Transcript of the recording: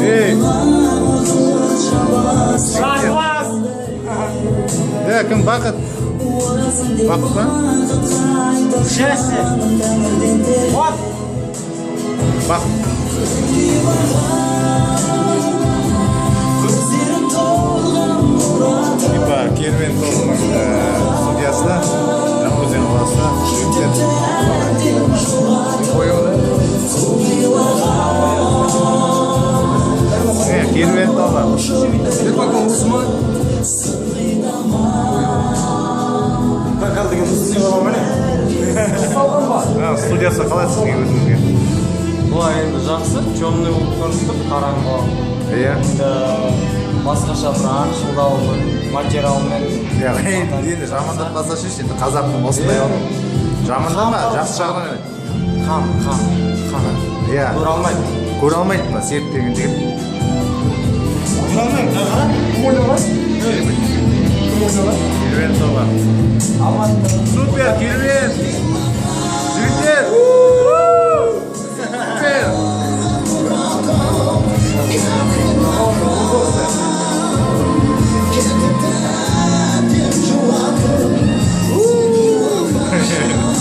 Ей! Е, кім, Бақыт? Бақыт па? Счастье. Вот. Бақыт. Типа Керуен тобының судьясы, Жаңаөзен қаласы, жігіттер. Қояу да? Е, Керуен тобы. Вокал деген үстіне бола ма, не? Студиясы қалай сізге, өзіңізге? Былай енді жақсы, темный болып көрініп тұр, қараңғы. Иә. Енді басқаша бір аңшылдау бір материалмен. Иә, енді жамандатпаса ше, енді қазақтың осындай ол. Жамандама, жақсы жағынан емес. Қан, қан, қан. Иә. Көре алмайды. Көре алмайды мына Серік деген жігіт. Көре алмаймын, қара. Кім ойнаған? Кім ойнаған? Керуен тобы. Супер, Керуен!